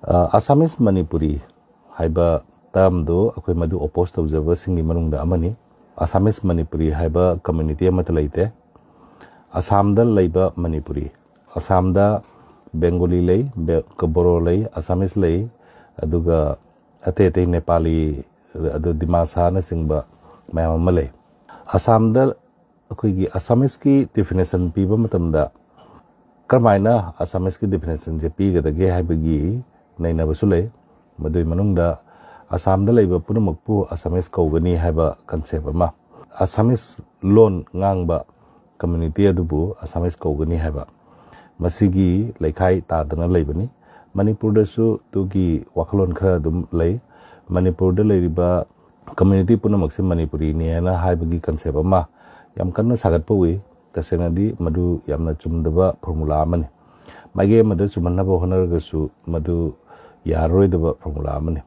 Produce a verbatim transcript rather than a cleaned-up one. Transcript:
ꯑ, Assamese Manipuri ꯍꯥꯏꯕ termꯗꯨ ꯑꯩꯈꯣꯏ ꯃꯗꯨ oppose ꯇꯧꯖꯕꯁꯤꯡꯒꯤ ꯃꯅꯨꯡꯗ ꯑꯃꯅꯤ꯫ Assamese Manipuri ꯍꯥꯏꯕ community ꯑꯃꯠꯇ ꯂꯩꯇꯦ꯫ ꯑꯁꯥꯝꯗ ꯂꯩꯕ ꯃꯅꯤꯄꯨꯔꯤ, ꯑꯁꯥꯝꯗ Bengali ꯂꯩ, ꯕꯦ-, ꯕꯣꯔꯣ ꯂꯩ, Assamese ꯂꯩ, ꯑꯗꯨꯒ ꯑꯇꯩ ꯑꯇꯩ ꯅꯦꯄꯥꯂꯤ, ꯑꯗꯨ ꯗꯤꯃꯥꯁꯥꯅꯆꯤꯡꯕ ꯃꯌꯥꯝ ꯑꯃ ꯂꯩ꯫ ꯑꯁꯥꯝꯗ ꯑꯩꯈꯣꯏꯒꯤ Assameseꯀꯤ definition ꯄꯤꯕ ꯃꯇꯝꯗ ꯀꯔꯝꯍꯥꯏꯅ Assameseꯀꯤ definitionꯁꯦ ꯄꯤꯒꯗꯒꯦ ꯍꯥꯏꯕꯒꯤ ꯅꯩꯅꯕꯁꯨ ꯂꯩ꯫ ꯃꯗꯨꯒꯤ ꯃꯅꯨꯡꯗ ꯑꯁꯥꯝꯗ ꯂꯩꯕ ꯄꯨꯝꯅꯃꯛꯄꯨ Assamese ꯀꯧꯒꯅꯤ ꯍꯥꯏꯕ concept ꯑꯃ, Assamese ꯂꯣꯟ ꯉꯥꯡꯕ community ꯑꯗꯨꯕꯨ Assamese ꯀꯧꯒꯅꯤ ꯍꯥꯏꯕ, ꯃꯁꯤꯒꯤ ꯂꯩꯈꯥꯏ ꯇꯥꯗꯅ ꯂꯩꯕꯅꯤ꯫ ꯃꯅꯤꯄꯨꯔꯗꯁꯨ ꯑꯗꯨꯒꯤ ꯋꯥꯈꯜꯂꯣꯟ ꯈꯔ ꯑꯗꯨꯝ ꯂꯩ꯫ ꯃꯅꯤꯄꯨꯔꯗ ꯂꯩꯔꯤꯕ community ꯄꯨꯝꯅꯃꯛꯁꯤ ꯃꯅꯤꯄꯨꯔꯤꯅꯤ ꯍꯥꯏꯅ ꯍꯥꯏꯕꯒꯤ concept ꯑꯃ ꯌꯥꯝ ꯀꯟꯅ ꯁꯥꯒꯠꯄ ꯎꯏ꯫ ꯇꯁꯦꯡꯅꯗꯤ ꯃꯗꯨ ꯌꯥꯝꯅ ꯆꯨꯝꯗꯕ formula ꯑꯃꯅꯤ꯫ ꯃꯥꯏꯀꯩ ꯑꯃꯗ ꯆꯨꯝꯍꯟꯅꯕ ꯍꯣꯠꯅꯔꯒꯁꯨ ꯃꯗꯨ ꯌꯥꯔꯔꯣꯏꯗꯕ formula ꯑꯃꯅꯤ꯫